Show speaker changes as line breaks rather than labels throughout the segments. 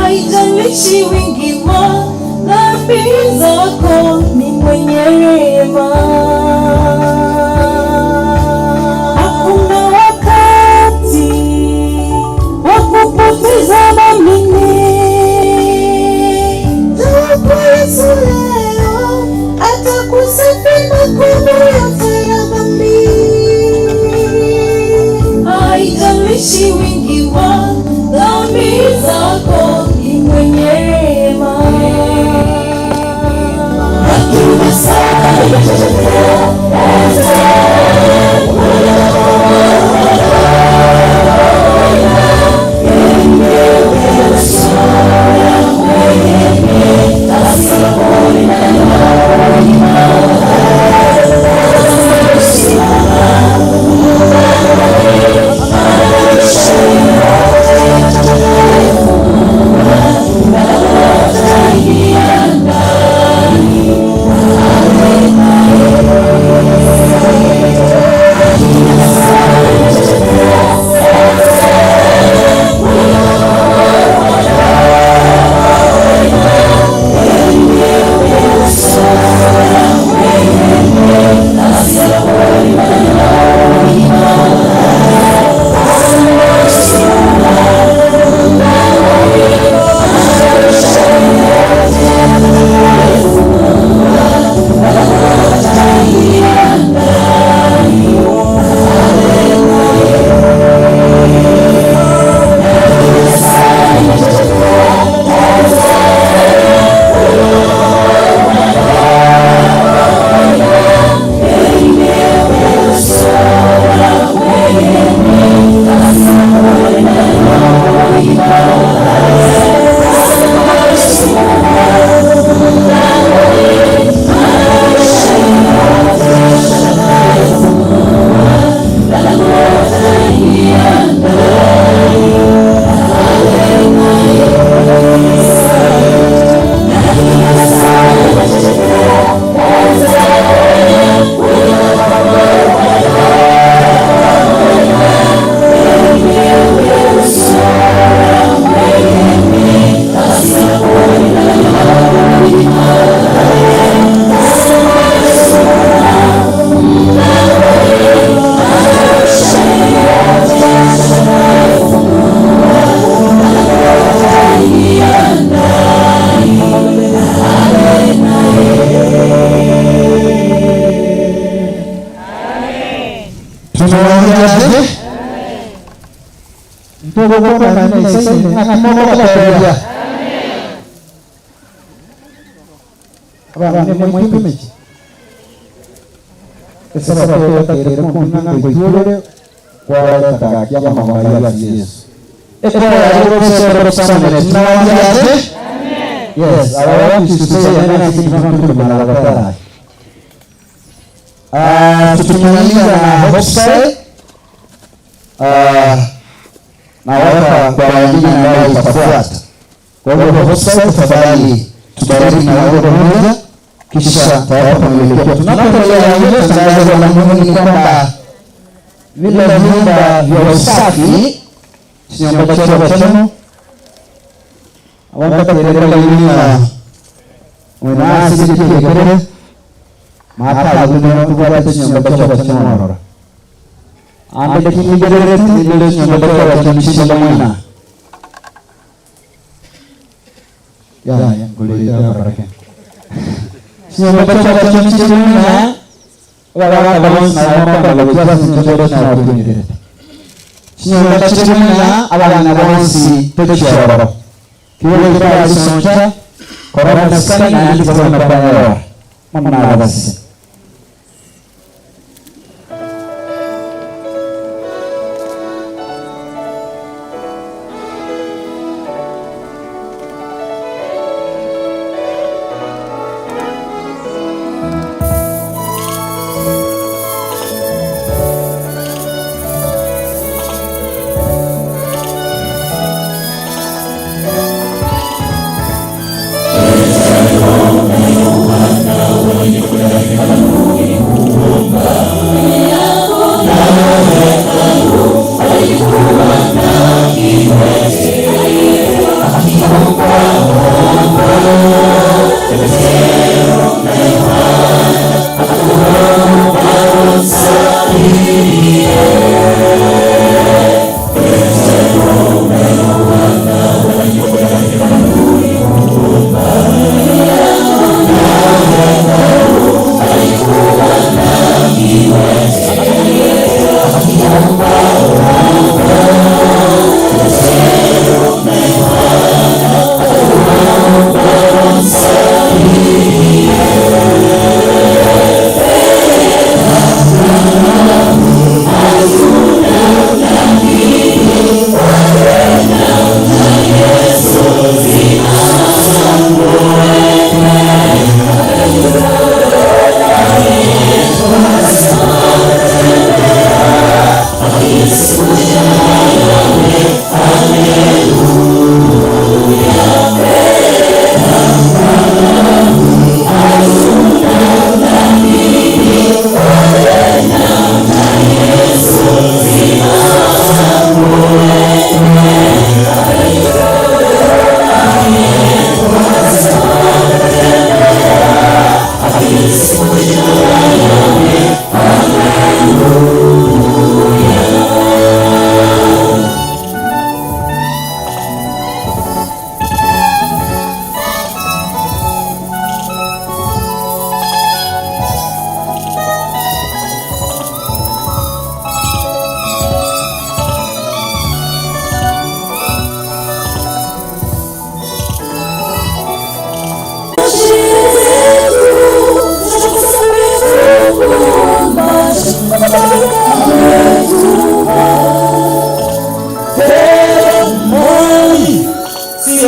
Haijalishi wingi wa dhambi zako, ni mwenye rehema. Hakuna wakati wa kupoteza mwamini. Njoo kwa Yesu leo, atakusafi makovu yote ya dhambi. Haijalishi wingi wa dhambi zako, ni mwenye rehema.
Tunawaambiaje? Mtogo kwa kanisa isaini akimogo kwa Abana ne mwipimiki. Esaba kwa terere kumina ngoitwele kwa wala kia mama ya Yesu. Ekwa ya Yesu sana tunawaambiaje? Yes, I want you to say amen to Maranatha. Tukimaliza na Hopside na wapa kwa wengine ambayo itafuata. Kwa hivyo Hopside, tafadhali tubariki na wimbo mmoja, kisha tawapa mwelekeo. Tunapoendelea hivyo, tangazo la muhimu ni kwamba vile vyumba vya usafi chinyomba chao awakaterera yunia wenasikiekere mata guno tubwate chinyomba chao chimorora ande kinyigerere tilile chinyomba chao chimshinda mwana ya ya nguleta baraka chinyomba chao chimshinda mwana wala kabonsi na mapa na chinyomba chao chimshinda chinyomba chimwana abana bonsi techiororo kiwele kwa soncha korona sana na ndipo na kwa mama basi.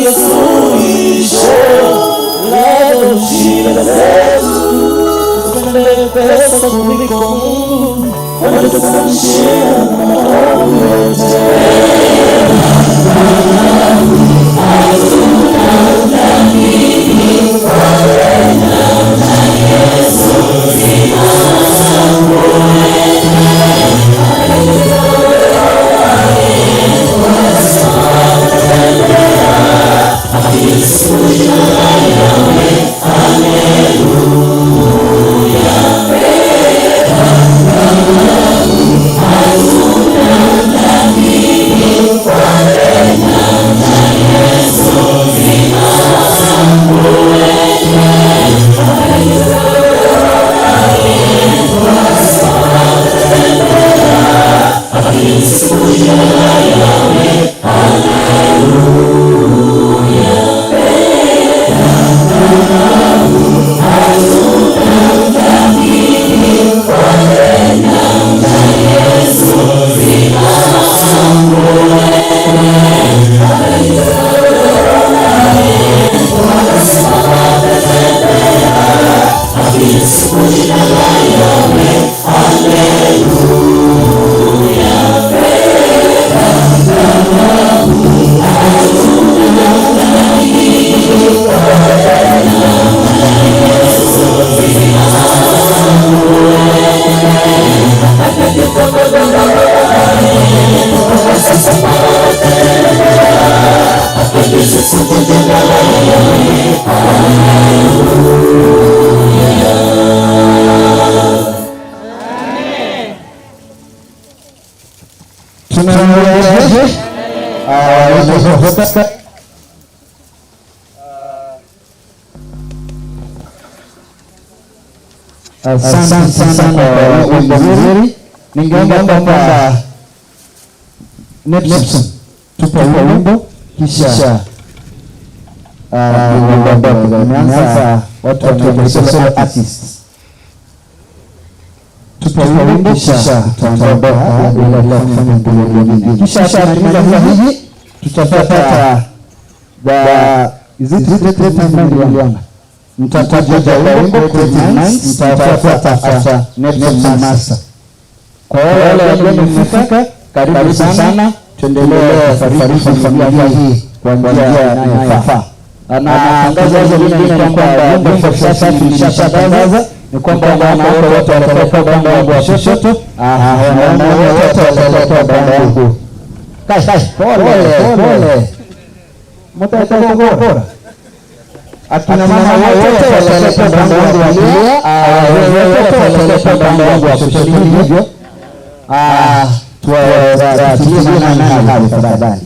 ndiyo suluhisho la shida zetu. Tupende pesa kuliko Mungu, wametuzamishia maovu yote.
Tunaendelea. Asante sana kwa wimbo mzuri. Ningeomba kwamba Nepson tupe wimbo kisha tumeanza watu wanaitwa artists. Tupe wimbo kisha tutaondoka kuendelea kufanya mambo mengine. Kisha tukimaliza hivi tutapata the is it creative mind mtataja wimbo Creative Minds, mtafuata after Nepson Master. Kwa wale wageni mmefika, karibu sana, tuendelee kufariji familia hii kwa njia inayofaa. Na tangazo lingine ni kwamba vyombo vya usafi vilishatangaza ni kwamba wanawake wote watakuwa upande wangu wa kushoto, wanaume wote watakuwa upande wangu. Pole pole, mtakuwa akina mama wote watakuwa upande wangu wa kulia, wote watakuwa upande wangu wa kushoto. Hivyo tuwatilie maanani hayo tafadhali.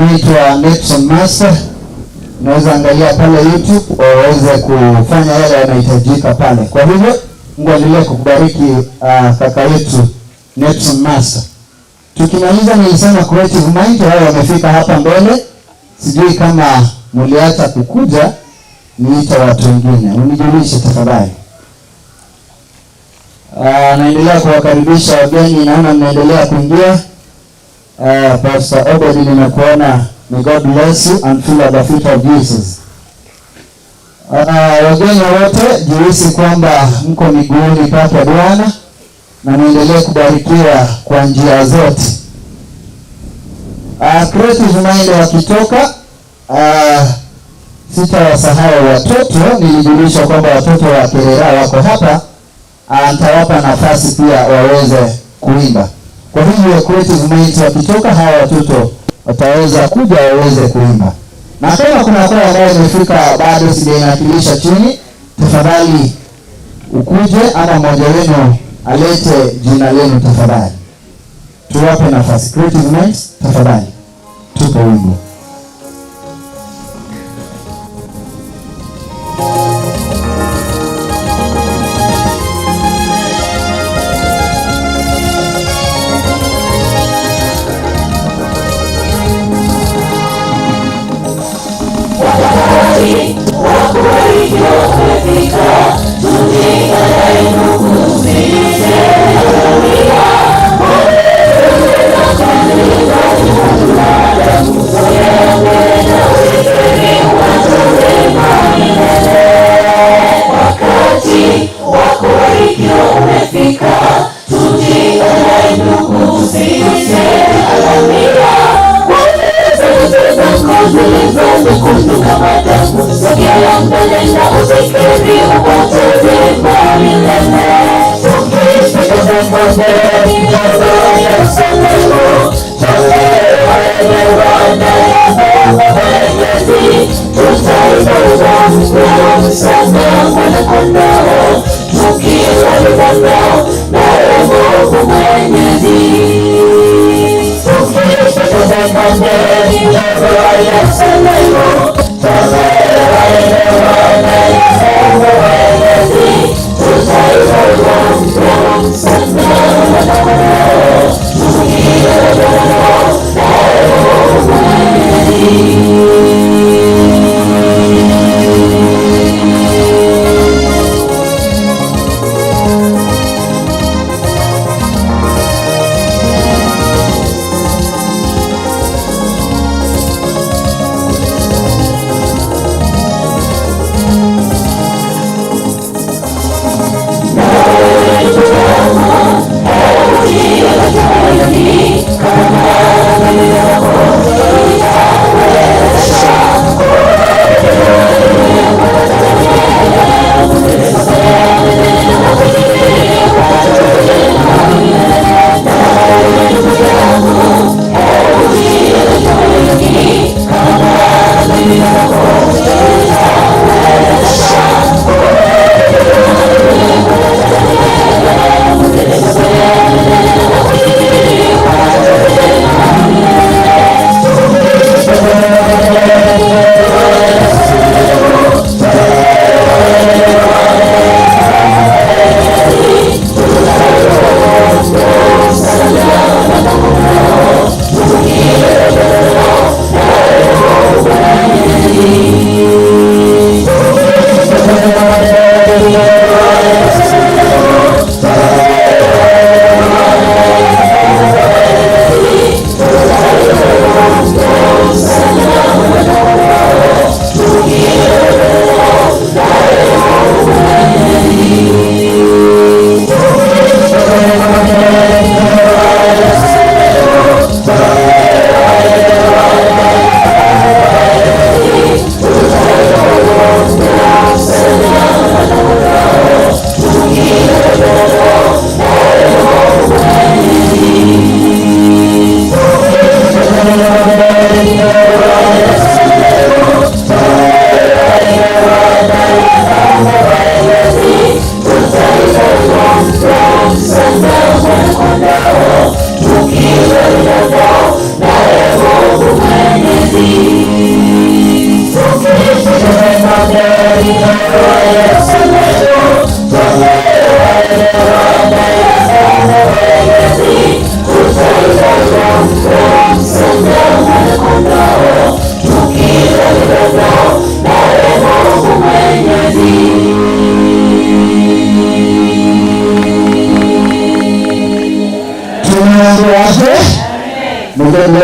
Anaitwa Nepson Master. Unaweza angalia pale YouTube waweze kufanya yale yanahitajika pale. Kwa hivyo Mungu aendelee kukubariki kaka yetu Nepson Master. Tukimaliza, nilisema Creative Mind wao wamefika hapa mbele, sijui kama mliacha kukuja, niita watu wengine, unijulishe tafadhali. Naendelea kuwakaribisha wageni, naona mnaendelea kuingia. Pastor Obed, nimekuona. May God bless you and feel at the feet of Jesus. Wageni wote jihisi kwamba mko miguuni pake Bwana na muendelee kubarikiwa kwa njia zote. Creative Mind wakitoka, sitawasahau watoto. Nilijulishwa kwamba watoto wa Kerera wako hapa. Nitawapa nafasi pia waweze kuimba. Kwa hivyo Creative Minds wakitoka, hawa watoto wataweza kuja waweze kuimba. Na kama kuna kwaya ambayo imefika bado sijainakilisha chini, tafadhali ukuje ama mmoja wenu alete jina lenu tafadhali. Tuwape nafasi. Creative Minds, tafadhali. Tupe wimbo.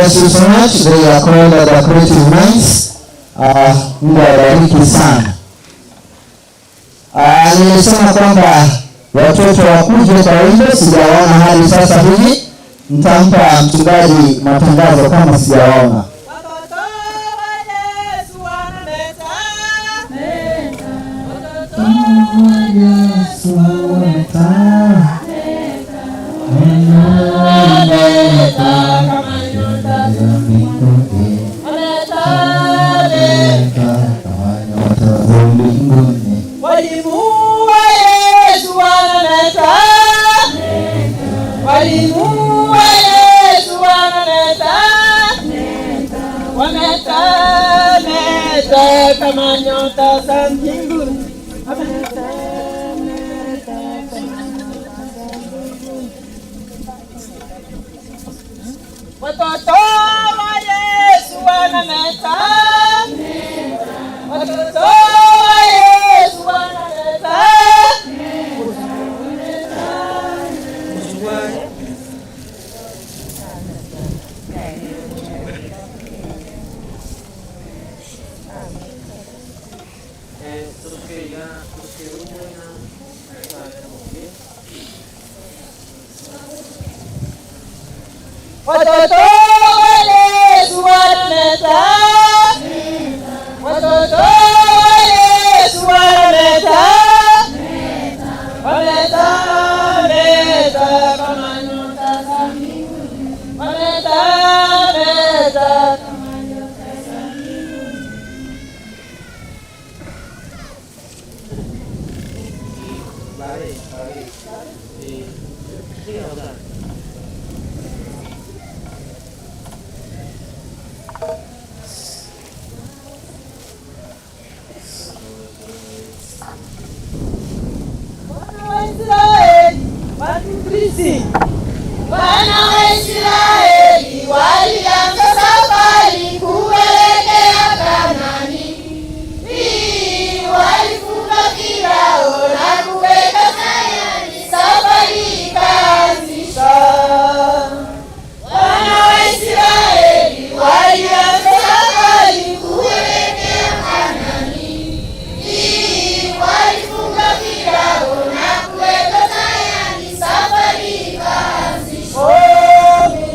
Bless you so much. They are called the Creative Minds. Mungu awabariki sana. Nilisema kwamba watoto wakuje kwa wimbo, sijawaona hadi sasa hivi. Nitampa mchungaji matangazo kama sijawaona.
Watoto wa Yesu wanameta. Watoto wa Yesu wanameta. Wanameta kama nyota za mbinguni. Wanameta.
Kama nyota za mbinguni.
Walimu wa Yesu wanameta. Walimu wa Yesu wanameta. Wameta, meta kama nyota za mbinguni. Wameta, meta kama nyota za mbinguni. Watoto wa Yesu wanameta. Watoto wa Yesu wanameta. Watoto wa Yesu wanameta. Watoto wa Yesu wanameta. Wameta, meta kama nyota za mbinguni. Wameta, meta kama nyota za mbinguni. Wana wa Israeli watukrisi. Wana wa Israeli walianza safari kuelekea Kanani. Walifunga virago na kuweka tayari, safari ikaanzishwa. Wana wa Israeli walianza safari kuelekea Kanani. Walifunga virago na kuweka tayari, safari ikaanzishwa. Oh,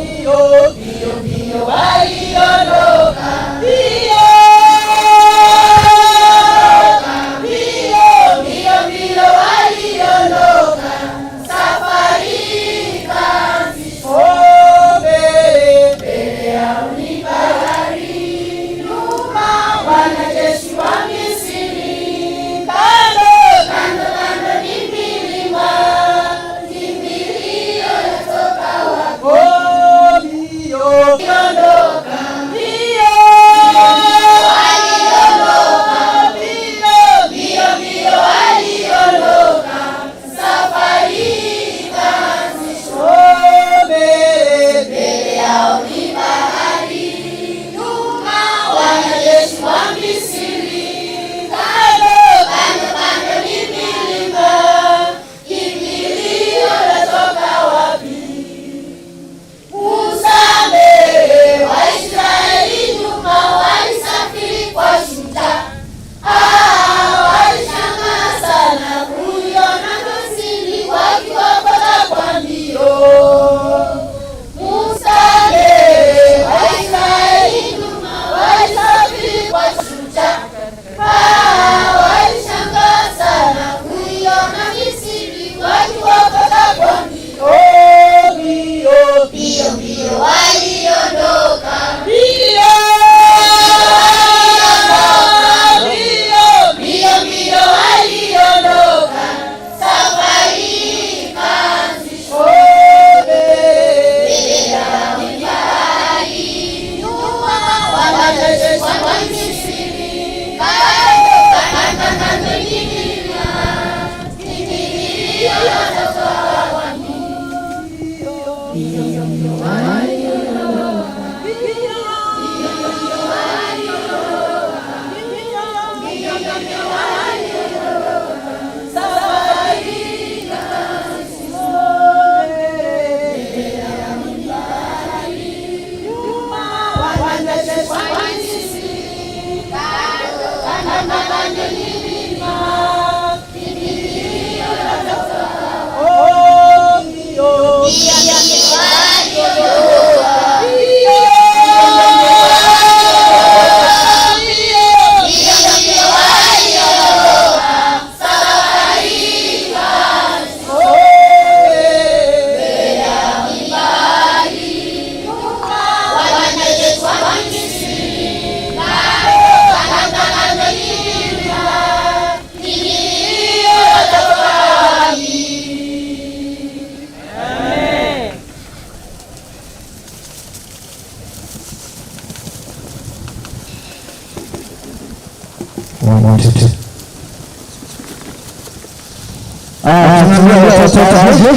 Tunaambia watoto aje.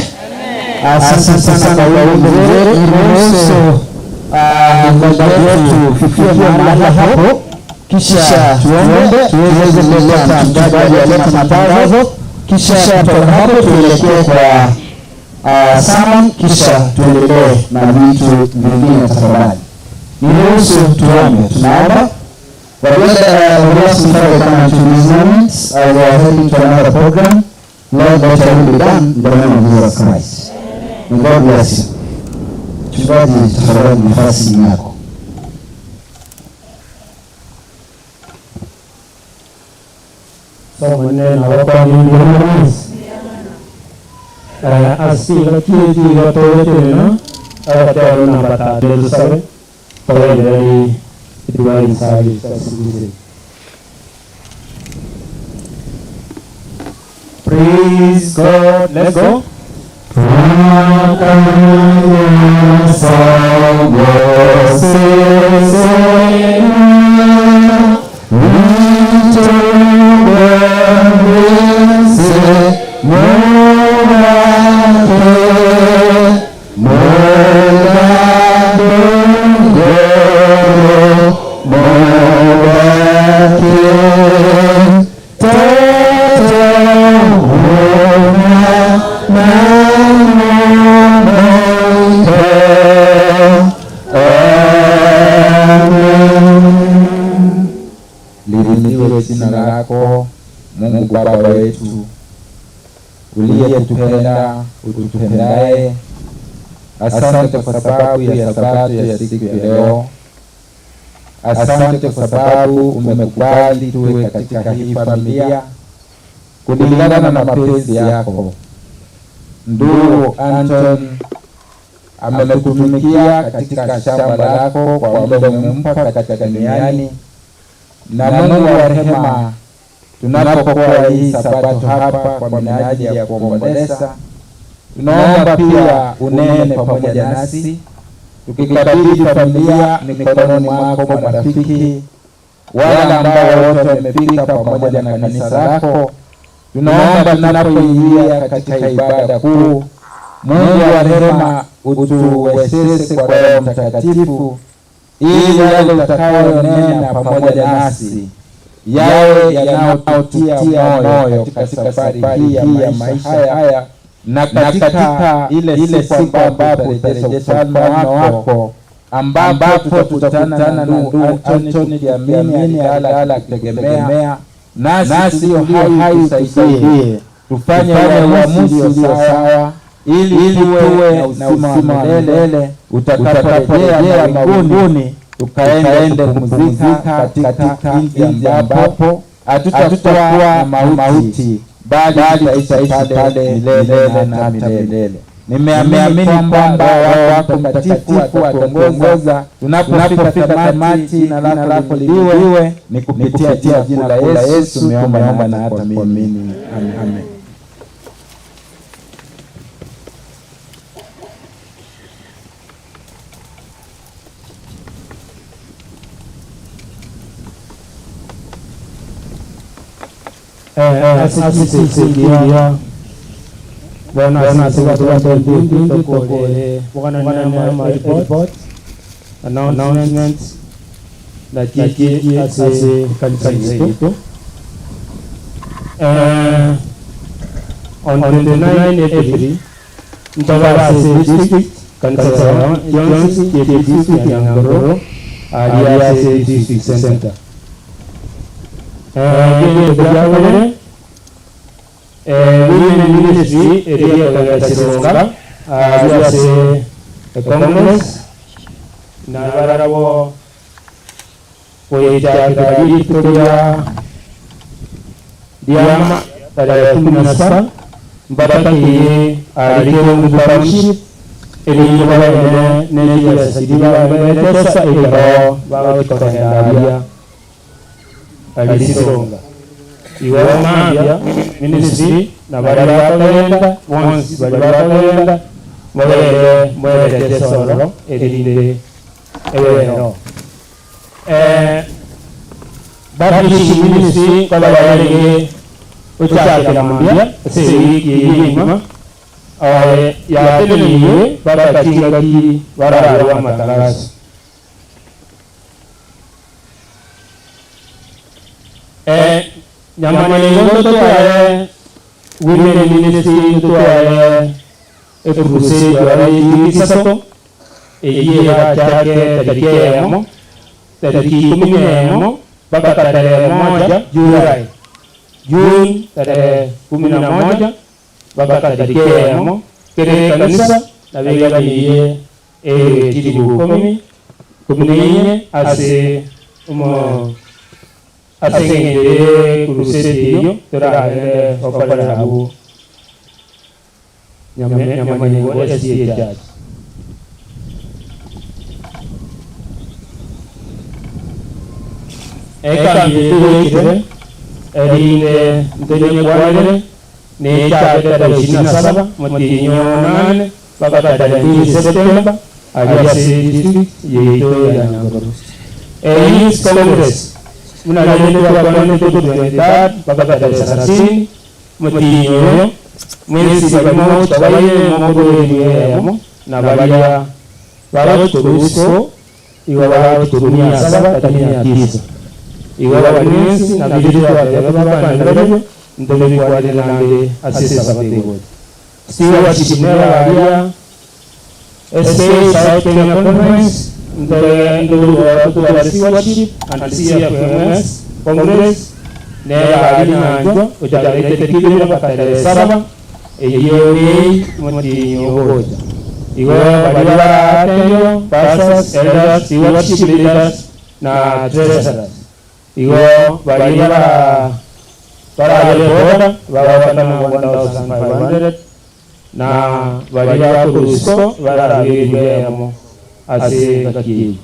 Asante sana kwa wimbo mzuri. Niruhusu ibada yetu fikie mahala hapo, kisha tuombe tuweze kuleta mchungaji alete matangazo, kisha kutoka hapo tuelekee kwa sermon, kisha tuendelee na vitu vingine. Tafadhali niruhusu tuombe. Tunaomba. But let us come to these moments as we are heading to another program. Lord, let your will be done in the name of Jesus Christ. May God bless you. Mchungaji, tafadhali nafasi ni yako.
Somo nena asila kiti gatoetena abatero na batatu sabe pawele divine service asikuze. Praise God. Let's go.
Lihimidiwe jina lako Mungu Baba wetu uliyetupenda utupendaye. Asante kwa sababu ya sabato ya siku ya leo. Asante kwa sababu umekubali tuwe katika hii familia kulingana na mapenzi yako. Ndugu Anton amekutumikia katika shamba lako kwa muda umempa katika duniani, na Mungu wa rehema, tunapokuwa hii sabato hapa kwa minajili ya kuomboleza, tunaomba pia unene pamoja nasi, tukikabidhi familia mikononi mwako, marafiki wale ambao wote wamefika pamoja na kanisa lako. Tunaomba tunapoingia katika ibada kuu, Mungu wa rehema, utuwezeshe kwa Roho Mtakatifu ili yale utakayonena pamoja nasi yawe yanayotutia moyo katika safari hii ya maisha haya na katika ile siku ambapo utarejesha ufalme wako, ambapo tutakutana na ndugu Anthony tukiamini alilala akitegemea, nasi tulio hai tusaidie tufanye uamuzi ulio sawa ili tuwe na uzima wa milele utakaporejea mawinguni, tukaende kupumzika katika nchi ambapo hatutakuwa na mauti, bali tutaishi pale milele na milele. Nimeamini kwamba Roho wako Mtakatifu atatuongoza tunapofika tamati, jina lako lihimidiwe, ni kupitia jina la Yesu tumeomba na hata kuamini. Amen.
Asisikia Bwana asifiwe. Bwana report announcement na kiki ase kanisa yetu. On 29 April Mtawase district kanisa John's district ya Ngorongoro aliase district center. Women Ministry area Chironga aliase Congress na barabo koyeja Victoria diama tarehe 17 mpaka kiye alikyo fellowship eliyo ne sidiba betesa ikaro bawo alisonga iwamambia ministry na bali once bali bakagenda mwele mwele tesoro erinde ewero Baptist ministry kwa balege Ochakera mambia ase ewiki eyio engima yateneniwe bakachingaki bararwa amatangazo. Nyamanengo totware women ministry totware ekrusade tware isato eyie yachake tariki eyemo tariki 11 mpaka tarehe 1 Julai Juni tarehe 11 mpaka tariki 1 kere kanisa na beganiye chiribu 14 ase umo asengere crusade iyo toragere okorera abo Nyamanyengo SDA Church. Eka erinde ntenye kwanere ne chake tarehe 27 mwezi 8 mpaka tarehe 2 Septemba ajase district yeito ya Nyangoro. Youth Congress mnalendwa kwa ndoto 23 mpaka tarehe 30 mwezi mwezi wa moja tabaye mongo na balia baroturusko iwa baroturunia 7 tania 9 iwa balinsi na bidito wa ndebe ndebe kwa lenande asesa batego siwa chimera balia SA South Kenya Conference ndebe ndu wa stewardship and CFMS Congress ne balina njo ujalete kibira mpaka 7 eyeri mwezi iwa balia atenyo pastors, elders, stewardship leaders na treasurers iwo balia para baba 1500 na balia kurusko bara yemo ase kaki.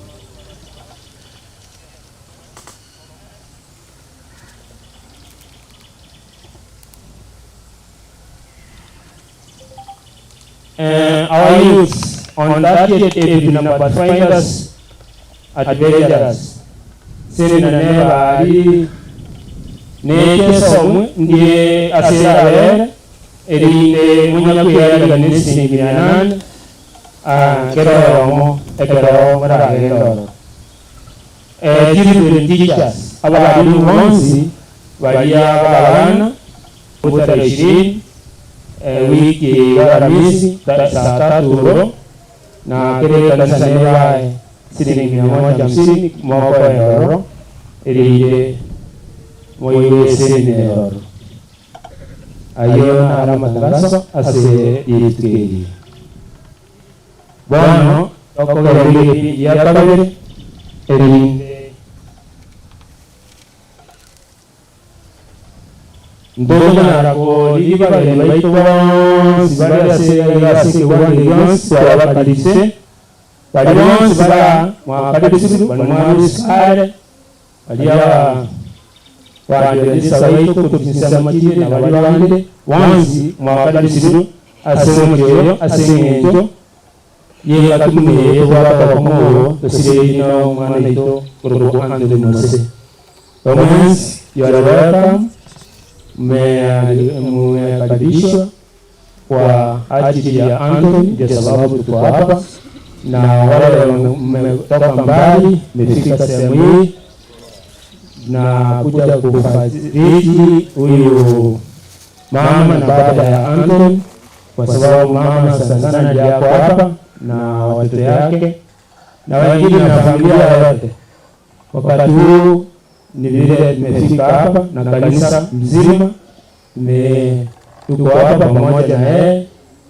Our youth on 30th April number find us at Vegas. Siri na neba ne kesomwe ndiye asera erinde munyakwera ganisi 800 keromo ekero maragendo children teachers abalimu bonsi balia babana tarehe 20 wiki ya Alhamisi saa 3 na kere kanisa neba silingi 150 moko euro erinde moyo sene ayo na matangazo ase itukeri bueno tokogere ya kabere erinde ndogo na ko liba le baito sibala se ya se kwa Dios abakalise bali sibala mwakalise bali alia waangelisa baito kutusema matire na bali bande wanzi mwakalise asemujero asengejo ye katumye wapa bakomoro tosire ino mwana ito kuruko ande mose. Romans, you are welcome. Mmekaribishwa kwa ajili ya Anthony, ndio sababu tuko hapa, na wale mmetoka mbali mmefika sehemu hii na kuja kufariji huyu mama na baba ya Anthony, kwa sababu mama sana sana ndiye ako hapa na watoto yake na wengine na familia yote. Wakati huu ni vile tumefika hapa na kanisa mzima tuko hapa pamoja na yeye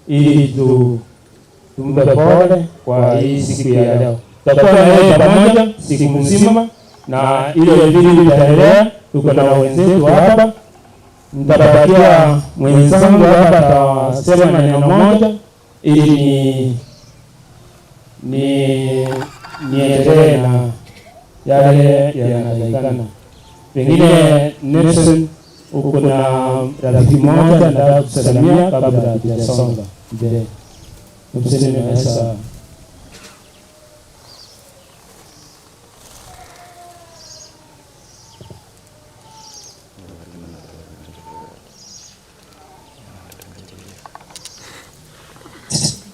ili tumpe pole kwa hii siku ya leo. Tutakuwa na yeye pamoja siku mzima na ile vile vitaendelea. Tuko na wenzetu hapa, nitapatia mwenzangu hapa atasema neno moja ili ni niendelee na yale yanayotakikana. Pengine Nelson uko na rafiki mmoja nataka kusalimia kabla hatujasonga mbele. Mseme sasa.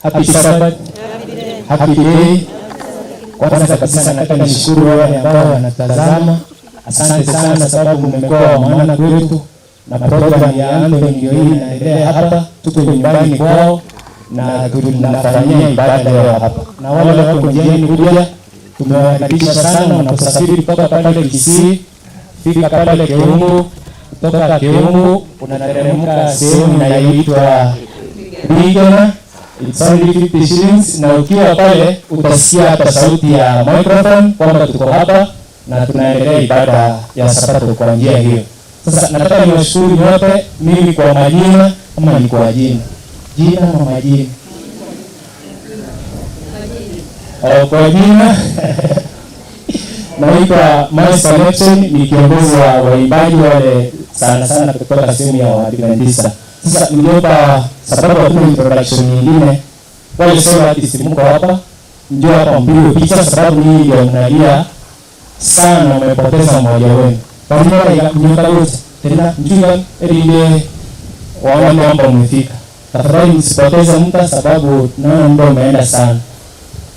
Happy Sabbath. Happy day. Kwanza kabisa nataka nishukuru wale ambao wanatazama. Asante sana sababu mmekuwa wa maana kwetu, na program ya Anthony ndio hii inaendelea hapa. Tuko nyumbani kwao na tunafanyia ibada leo hapa, na wale wako njiani kuja tumewakaribisha sana. Unaposafiri kutoka pale Kisii, fika pale Keumbu, kutoka Keumbu unateremka sehemu inayoitwa Rigona. It's only 50 shillings, na ukiwa pale utasikia hata sauti ya microphone kwamba tuko hapa na tunaendelea ibada ya Sabato kwa njia hiyo. Sasa nataka niwashukuru nyote, mimi kwa majina ama ni kwa jina? Jina ama majina? Oh, kwa jina naitwa Miles Connection, ni kiongozi wa waimbaji wale sana sana kutoka sehemu ya Waadventista. Sasa ningeomba, sababu hakuna introduction nyingine, wale solo artist mko hapa, njoo hapa mpige picha, sababu nyinyi ndio mnalia sana, umepoteza mmoja wenu. Pamoja mnyota wote tena mjunga erinde waone kwamba umefika. Tafadhali msipoteze muda, sababu naona muda umeenda sana.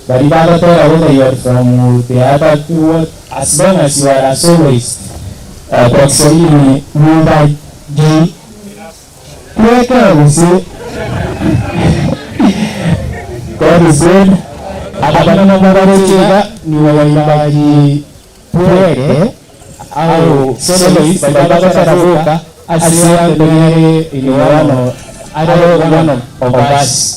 But whether you are from the other two, as long as you are a soloist.
Kwa Kiswahili ni mwimbaji kuweka usi. God is good.
Abana Mbarachega ni waimbaji pweke au soloist babatarabuka asiyantenere in one of, one of us.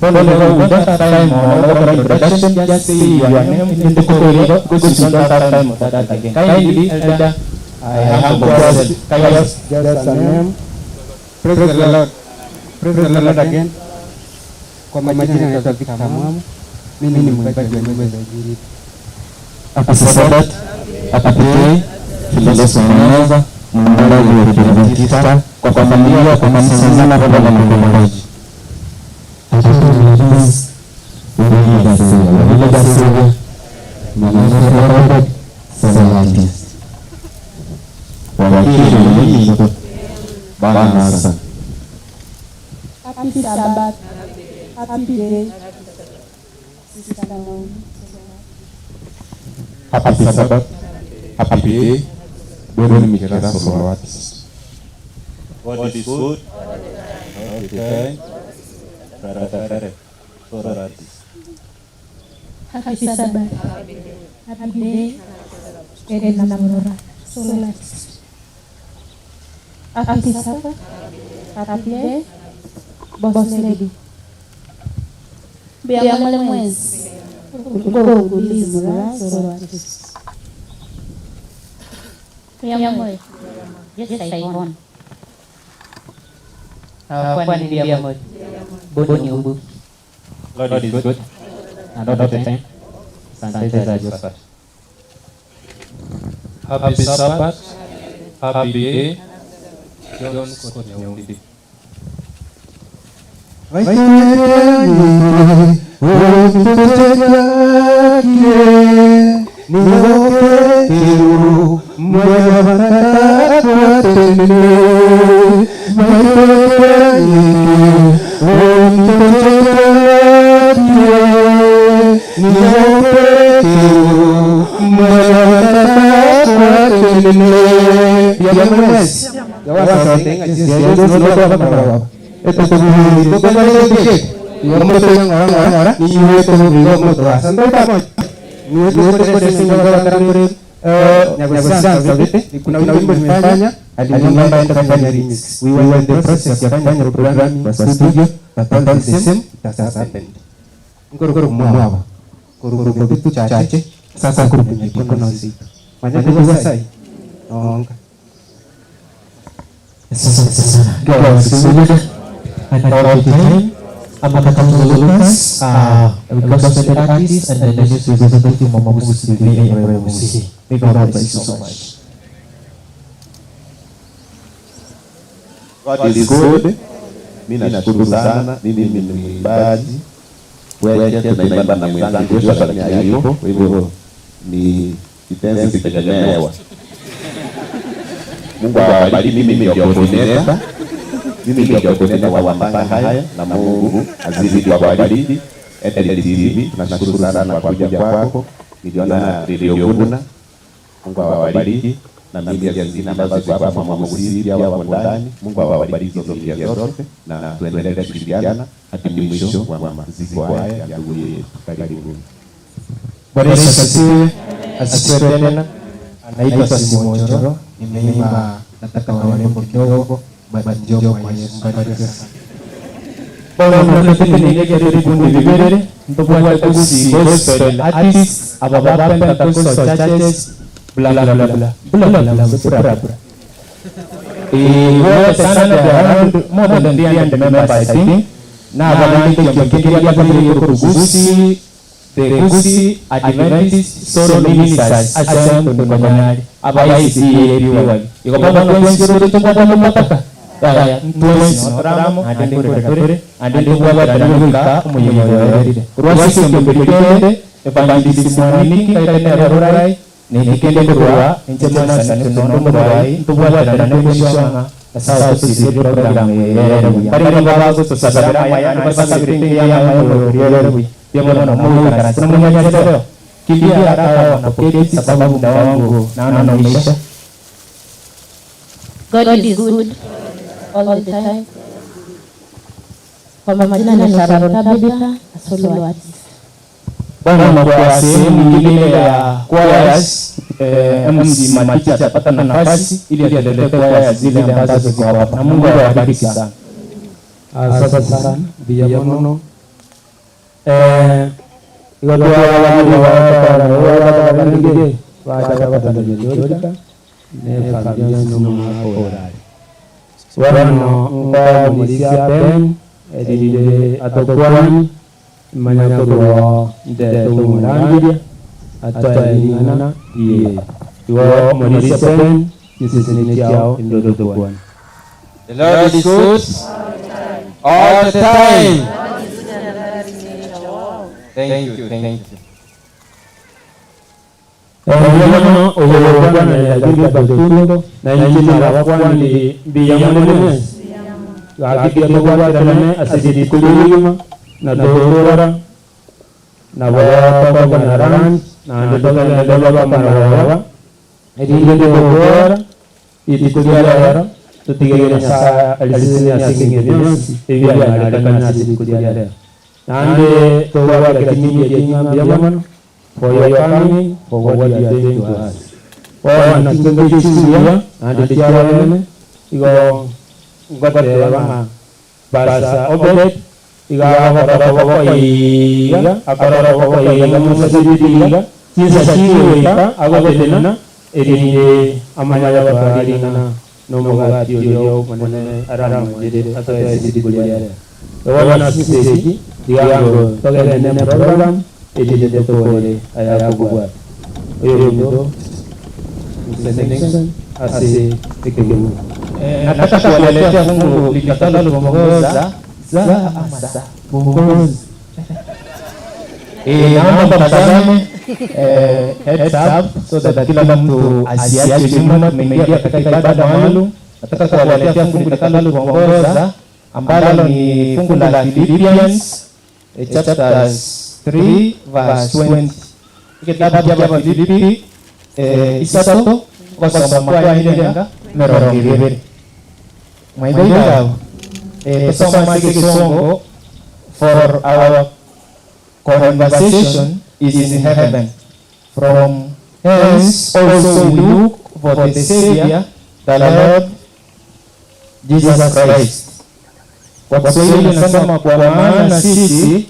Don't know, we don't have time on introduction, just say your name in the Korea, because you don't have time for that again. Kindly, Elder, I humble myself.
Just a name. Praise the Lord. Praise the Lord again. Kwa majina naitwa Victor Mwamu. Mimi ni mwimbaji wa nyimbo za Injili.
Happy Sabbath, happy day. Filoso Mwanza, mwimbaji wa Kiadventista kwa familia, kwa kanisa nzima, baba na mwimbaji.
Happy Sabbath. Happy day. Sister Naomi.
Happy Sabbath, happy day. Bwana Mikera solo artist.
God is good all the time. Brother Ferre, solo artist.
Happy Sabbath. Happy day. Edna Murora. Solo artist. Happy Sabbath. Happy day. Boss Lady. Biamale Mwezi. Ugo Murora. Solo artist.
Biamoy. Yes, Ivon.
Kwani Biamoy. Boni Ubu.
God is good
and all the time. Asante za Joseph.
Happy Sabbath, happy day. John Scott Nyaundi.
Kuna wimbo nimefanya, aliniomba enda kufanya remix. We were in the process ya kufanya programming kwa studio, but all the same it has happened. Ngorogoro mwaba. Korogoro kitu chache sasa kurupenya mikono zito. Manyako kwa sai. Onga.
God is good and all the time. I'm Lucas, a gospel artist and the news representative of Mamusi TV and Mamusi. May God bless you so much.
God is good. Mimi nashukuru sana. Mimi ni mwimbaji. Wewe tunaimba na mwenzangu Joshua, lakini hayupo. Kwa hivyo ni kitenzi kitegemewa. Mungu awabariki. Mimi ndio coordinator. Mimi ndio coordinator wa matanga haya, na Mungu azidi kuwabariki. Eden TV tunashukuru sana kwa kuja kwako. Niliona Radio Guna, Mungu awabariki, na media zingine ambazo ziko hapa, Mama Musi pia wako ndani. Mungu awabariki hizo media zote, na tuendelee kushirikiana hadi mwisho wa maziko haya ya ndugu yetu. Karibuni.
Bwana Yesu asifiwe. Asifiwe tena. Anaitwa Simon Njoro. Nimeimba nataka warembo kidogo, but njoo kwa Yesu. Mbarikiwe sana.
Bono ntutetenenegere ebikundi bibere ntobwate Gusii Gospel Artists aba ba Pentecostal churches bla bla bla bla bla bla bla bla bla. Wote sana they are around more than 300 members I think. Na ababandi kyomkekeria babiri Gusii, the Gusii Adventist Solo Ministers Asante Konyari aba ICAP iko baba kwensiro tubwata mupaka ya ntwensi notoramo ande nkurekatore ande ntubwatira umuyoborere kurwasi kyomkekerende evangelist Mwaniki kaitene rurai nikende kurwa inche mwana nondo murwai ntubwatira n'okushanga sawa tusire program yerere bari babazo tusabira maya basabira ya maya yerere pia mwana Mungu kana kuna mwenye leo kimbia haraka wanapoketi sababu muda wangu naona umeisha.
God is good all the time. Kwa majina ni Sharon Tabitha, solo artist.
Bwana, kwa sehemu nyingine ya choirs, MC Maticha atapata nafasi ili atuletee kwaya zile ambazo ziko hapa. Na Mungu awabariki sana.
Asante sana Biyamono. Wano nga mulisia pen erire atokwani manyakoro ndeto murangiria atwaringana iye iwo mulisia pen kisisini kyao indodokwani.
The Lord is good all the time. Thank you, thank you.
Bwana oyobwana yagirira batundo na injili abakwani biyamunene gakikia tobwaterane asiri kulima na torora na bwapa na ran na ndodana ndodana maraba erinde tobora itikuliara tutigere sa alisini asinge binsi ebya alikana asiri kuliara nande tobwa kinyi kinyi biyamano for your coming, for what you are doing to us. Wana kingi and tiarene igo ngote basa obet iga akora akora musasidiga chinsa agotenena erinde amanya baparina no mugati oyo monene aramu jere atoe sidikuliare. Wana sisi digango togene program ejije tokore ayakugwa oyo ndo ase tekemu. Nataka kuwaletea fungu litakaloongoza za ama za mwongozi.
Naomba mtazame heads up so that kila mtu asiache nyuma. Tumeingia katika ibada maalum. Nataka kuwaletea fungu litakaloongoza ambalo ni fungu la Philippians chapter 3 verse 20. Kitabu cha Filipi isato kusoma kwa ilenga mirongo ibiri. Mwaidha tusoma kisongo for our conversation is in heaven. From hence also we look for the Savior, the Lord Jesus Christ. Kwa Kiswahili nasema kwa maana sisi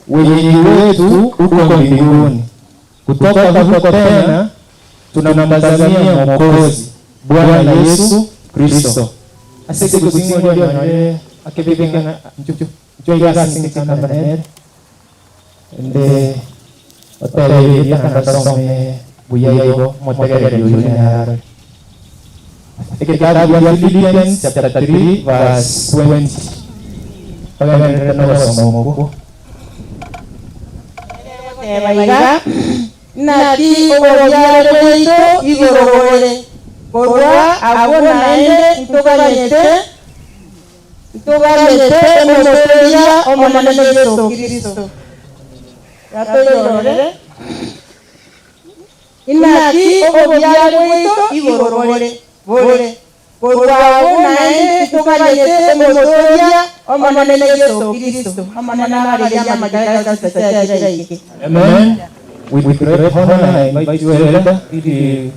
wenyeji wetu uko mbinguni, kutoka huko tena tunamtazamia Mwokozi Bwana Yesu Kristo. Asike kusingo ndio nale akibibinga njoiga singa ende otele yakanasome buyaibo motegere yuyunara. Kitabu ya Philippians chapter 3 verse 20. Pagani tena
Baiga nati ogobyalo bwaitu igorogore korwa abwo naende ntoganyete Ntuganyete omotoria omonene Yesu Kristo. Yatoyorere. Inaki obobyare bwaito igoro bore bore. Korwabo naende ntuganyete omotoria omonene Yesu Kristo. Omonene ariya amagara gasasa.
Amen. With great honor I invite you, Elder, ili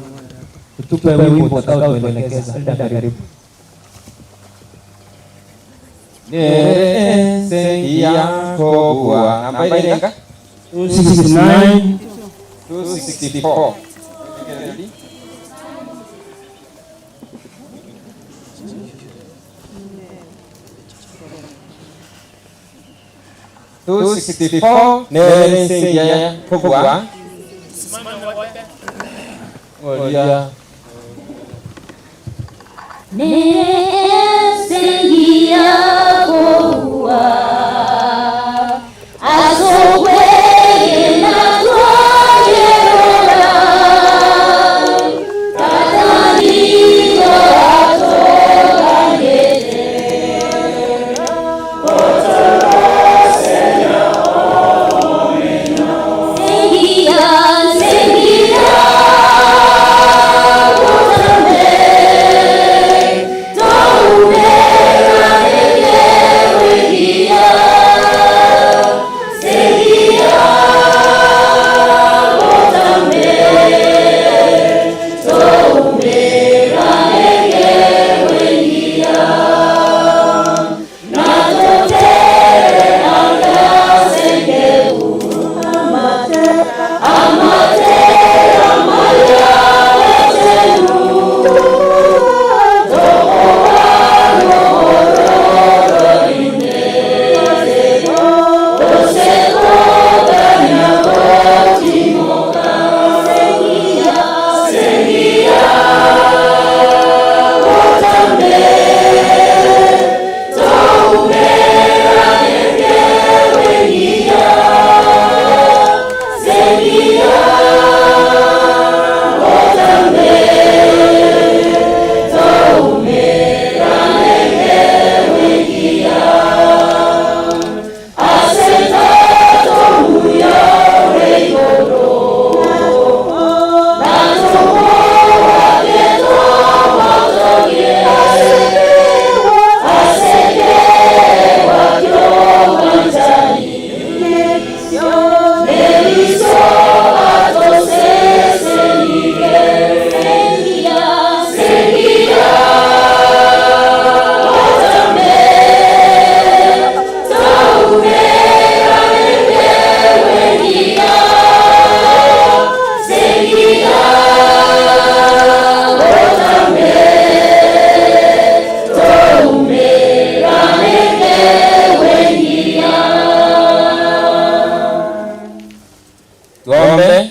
utupe wimbo utakaotuelekeza. Elder, karibu.
Yako namba irenga
269
264. Nere kogwa. Olia.
Tuombe.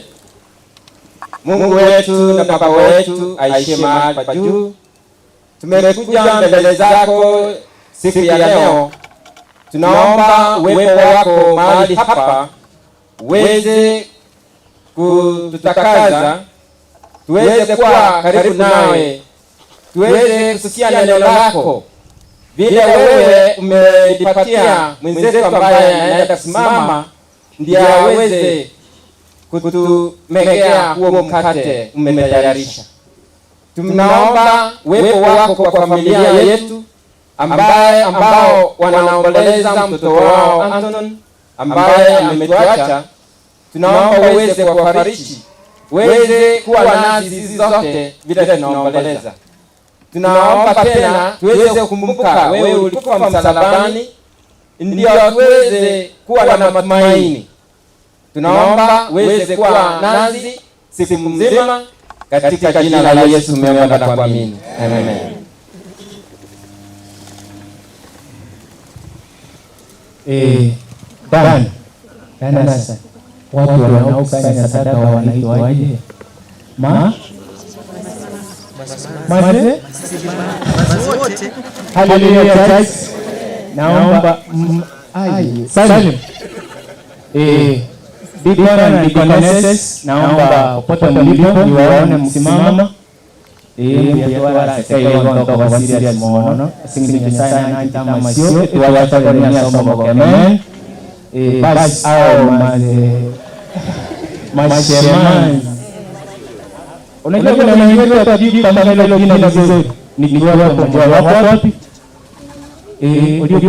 Mungu wetu na Baba wetu aishiye mahali pa juu, tumekuja mbele zako siku ya leo. Tunaomba uwepo wako mahali hapa uweze kututakaza, tuweze kuwa karibu nawe, tuweze kusikia neno lako vile wewe umelipatia mwenzetu ambaye anaenda kusimama, ndiye aweze kutumegea huo mkate umetayarisha. Tunaomba uwepo wako kwa familia yetu ambao wanaomboleza mtoto wao Anton ambaye ametuacha. Tunaomba uweze kuwafariji, uweze kuwa nasi sisi zote vile tunaomboleza. Tunaomba tena tuweze kukumbuka wewe ulikufa msalabani, ndio tuweze kuwa na matumaini. Tunaomba uweze kuwa nasi siku nzima, katika jina la Yesu tumeomba na kuamini. Amen.
Dan, Danasa, watu wanaofanya sadaka wanaitwaje? Ma? Maze? Hallelujah Church. Naomba Salim. Deacon and deaconesses, naomba popote mlipo niwaone msimama.
Mbuya mono singi sana masio tuwacha dunia somo kemen bas au masheman. Unajua kuna wengine watajui kama hilo jina vizuri nikiwa kwa wapi ujio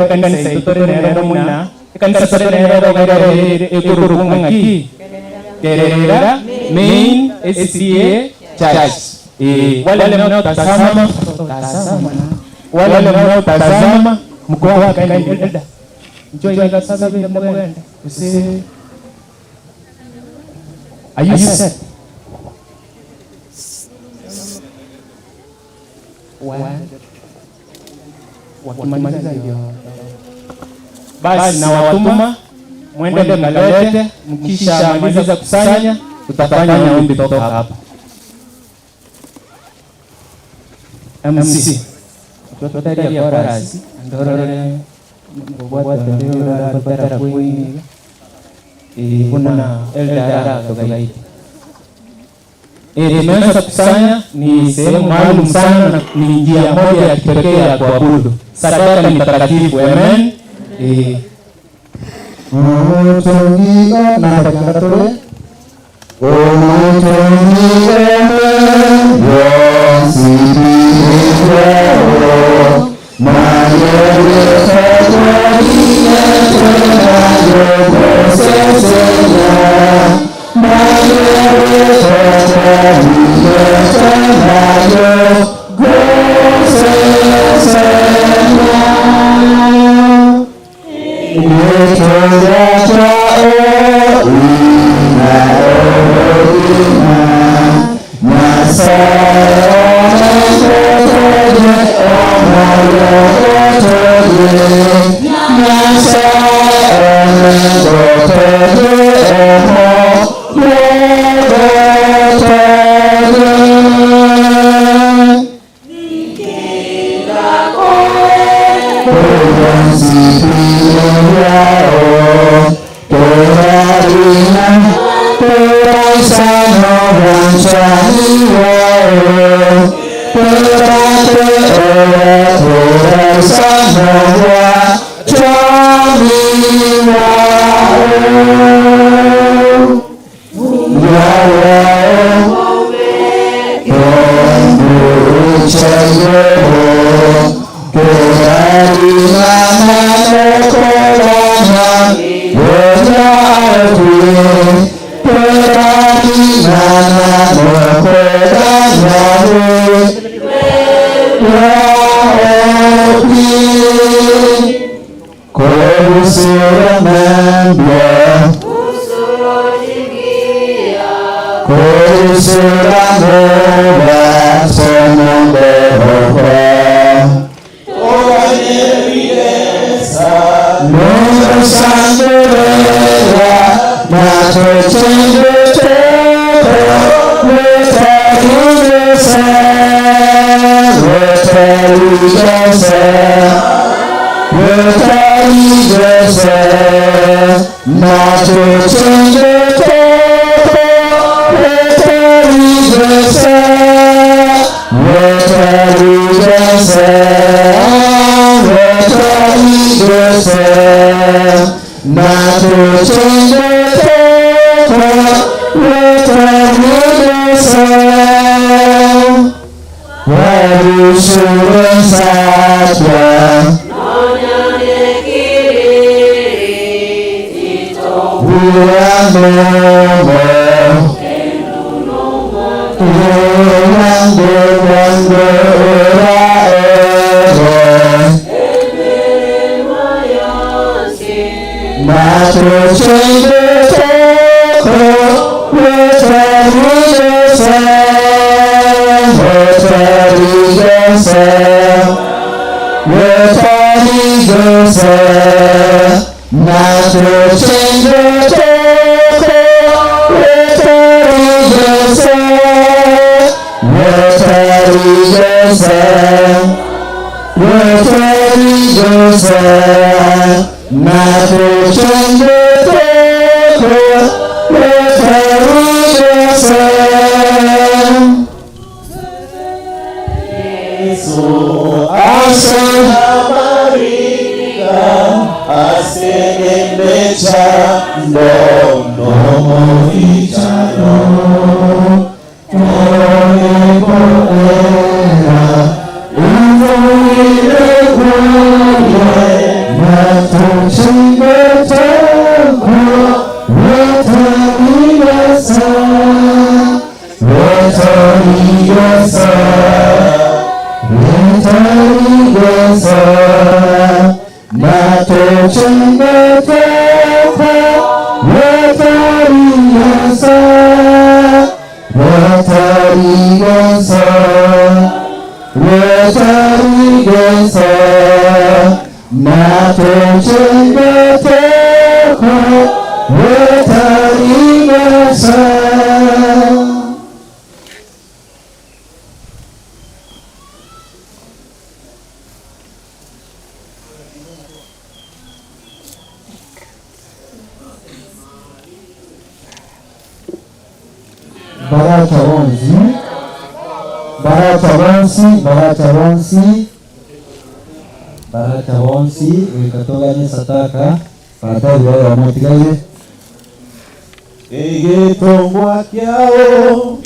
kanisa itore nero muna kanisa tore nero gaire ekuru ngaki Kerera Main SCA Church. Wale mnaotazama wale mnaotazama mko wapi elda njoo ila sasa vile mnakwenda usi. Are you set? Wakimaliza hiyo basi na watuma mwende mkalete, mkisha maliza kusanya tutafanya ombi kutoka hapa. MC tutaria chorus ndorore ngobwata ndorore kwingi kuna elda togaiti. Tunaweza kusanya ni sehemu maalum sana na ni njia moja ya kipekee ya kuabudu. Sadaka ni takatifu. Amen.
Barata bonsi wikatoganye sataka baratari bayo bamotigaye
Igitongwa kyao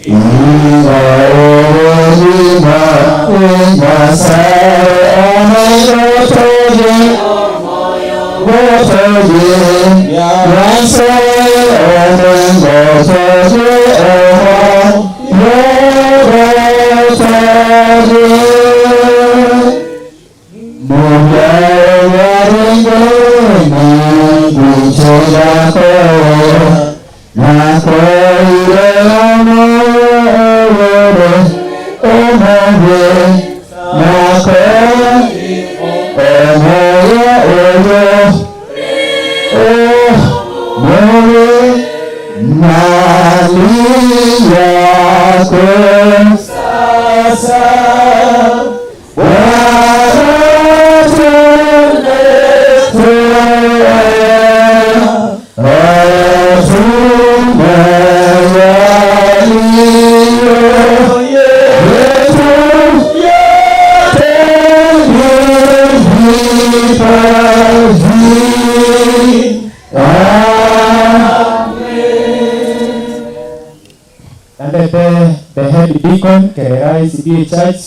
The head deacon, Kererai CBA Church,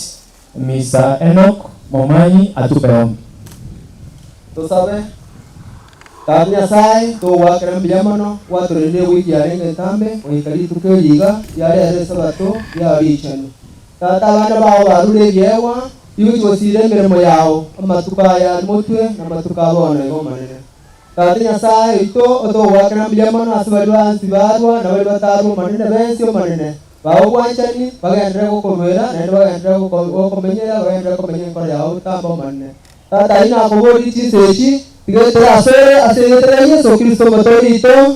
Mr. Enoch Momanyi atupe ombi.
Tosabe Tata Nyasaye towakera mbiamano watorere wiki yarenge ntambe oikari tukeliga yare yare sabato yarichano Tata abana bawo barure byewa iwikosire emirimo yao amatuka ya mutwe na matuka abona igo manene Tata Nyasaye ito otowakera mbiamano asibari bansi barwa na bari bataru manene bensi manene bawo bwanchani bagendera gukomera naende bagendera gukomenyera bagendera komenya enkoro yao tamba manene Tata ina akobori chinsechi tigetera asere asegetera Yesu Kristo motorito.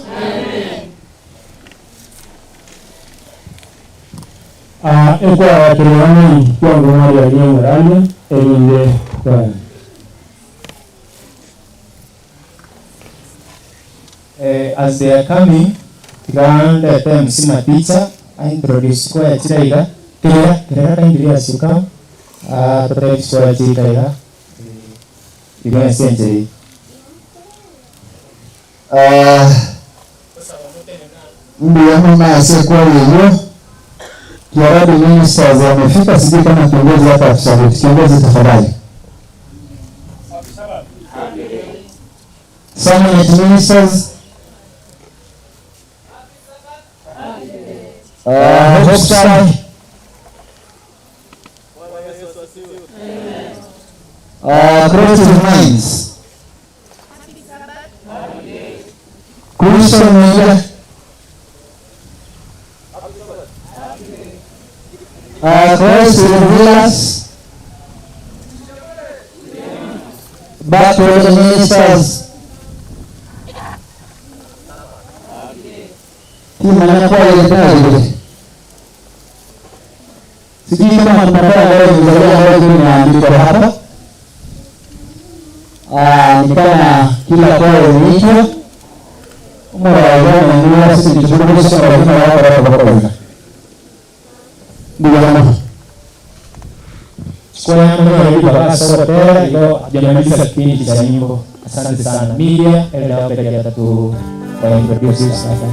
Ekwa tuliwani kwa ngomari ya Morale elinde kwa
As they are coming, tiganda te msima teacher I introduce kwa chiraiga kira kira kindly as you come tote kwa chiraiga iga senje
Mbiamama asiyekuwa yeyo Kiarabu ministers wamefika, sijui kama kiongozi hapa afisa kiongozi, tafadhali. Summit ministers Hope Creative Minds, Christian Media, Christ Revealers, Back to the ministers. Sijui kama tunapata ambayo imezaliwa ambayo imeandikwa hapa. Ni kama kila kwao imeitwa. Umara wa ndio sisi tushukuru sana kwa wako hapa kwa. Ndio.
Kwa hiyo baba sote leo hajamaliza kipindi cha nyimbo. Asante sana. Media elda pekee tatu kwa introduce sasa.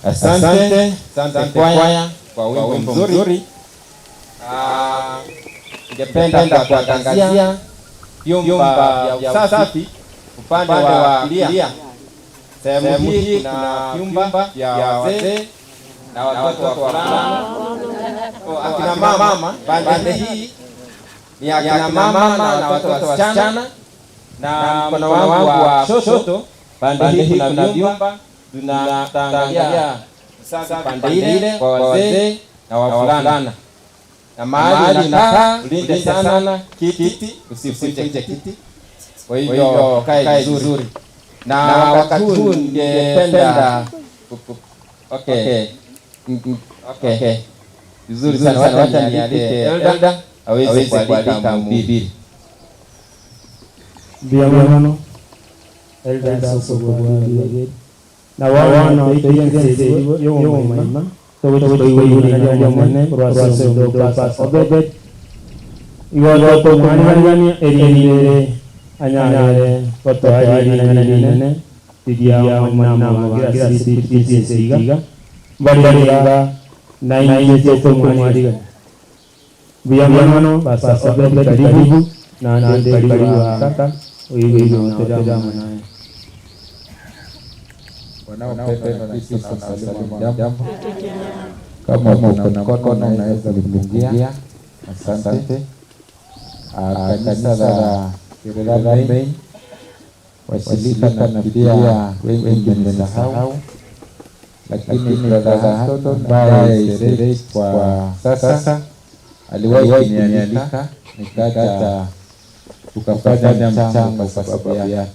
Asante, asante kwaya kwa wimbo mzuri. Ningependa kuwatangazia vyumba vya usafi upande wa kulia. Sehemu hii kuna vyumba vya wazee na watoto wavulana. Akina mama, pande hii ni akina mama na watoto wasichana, na mkono wangu wa kushoto pande hii kuna vyumba tunaangalia usafi pande ile kwa wazee na wavulana. Na mahali unakaa ulinde sana kiti, usivunje kiti. Kwa hivyo kae vizuri. Na wakati huu ningependa okay. Vizuri sana, wacha nialike elder aweze kualika mhubiri.
Biamano elder sosogo na wana itoyenze yo mama
Wanaopendwa na Kristo na wasalimu jambo. Kama uko na mkono unaweza kupungia. Asante. Kanisa la Kerera Main, washirika na pia wengi nimesahau, lakini brother Anton ambaye is kwa sasa aliwahi kunialika nikaja tukafanya mchango kwa sababu yake.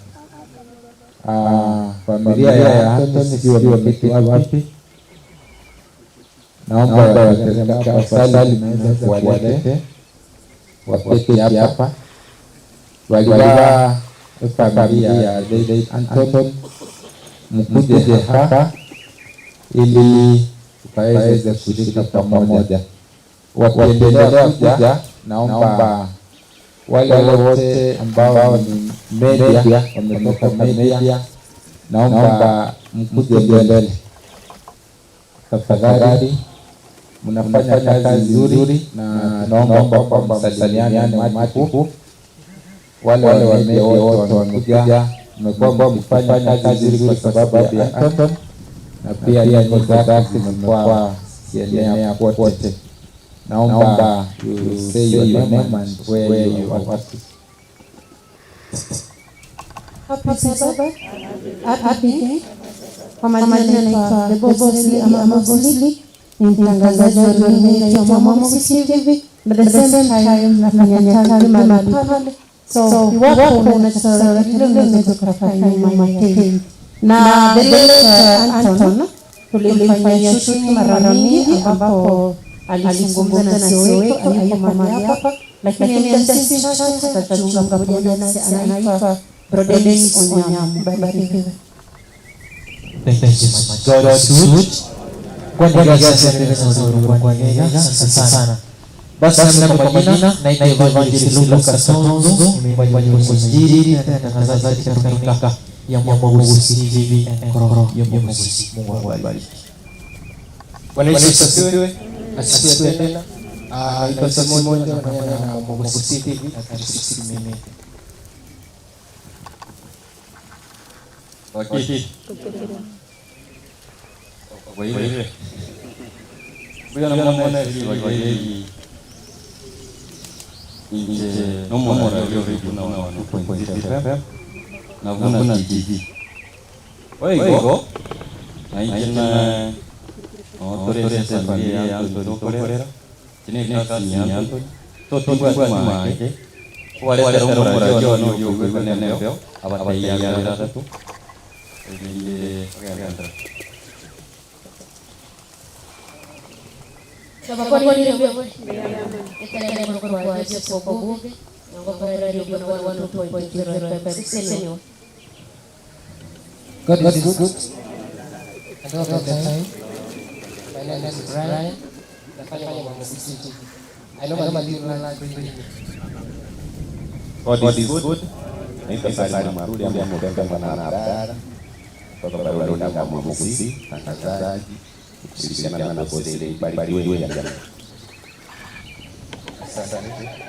Familia ya Anton sijui wameketi wapi, naomba wateremka naweza kuwalete waketi hapa. Walivaa familia ya late Anton, mkuje hapa ili tukaweze kushirika pamoja. Wakiendelea kuja, naomba wale wote ambao ni media, wametoka media, naomba mkuje mbele tafadhali. Mnafanya kazi nzuri na naomba kwamba msalimiane umati huu. Wale wa media wote wamekuja, mmekuwa mkifanya kazi nzuri kwa sababu ya Anton, na pia nyimbo zake zimekuwa zikienea kote. Naomba you say your name and where you are working.
Happy Sabbath. Happy day. Kwa majina naitwa The Boss Lady ama Boss Lady. Ni mtangazaji wa runinga ya Mama Mogusi TV. But at the same time nafanya kazi mahali pale. So iwapo unataka kile unaweza kufanya nyuma ya tent. Na the late Anton tulimfanyia shooting mara mingi ambapo alizungumza na CEO wetu hayuko mahali hapa, lakini muda si mchache atajiunga pamoja nasi, anaitwa Brodenis Onyamu. Barikiwe.
Thank you so much. God is good. Asante sana. Basi nami kwa majina naitwa Evangelist Lucas Tonzo, ni mwimbaji wa Injili na mtangazaji katika runinga ya Mwamogusi TV Nkororo ya Mwamogusi. Mungu awabariki.
Bwana Yesu asifiwe. Asifiwe tena. Naitwa Simon Moja, nafanya na Mwamogusi TV na 360 Media.
Wakili. Waile. Buya namona waile. Inje nomona radio radio na 2.0 FM. Na Vuna TV. Oigo. Na inje otorese familia ya Anton Tokorera. Chine kasi ya Anton. Totibwa make. Waletera omuradio no yogwe neneo abateiya gatatu.
God is good. And all the time. My name is Brian. Nafanya Mwamogusi TV. I normally run radio.
God is good. Naitwa Salim Maruli ambaye mpenda na habari. Kutoka Baroni Mwamogusi, mtangazaji kushirikiana na Boss Lady. Barikiwe jamani.
Asante.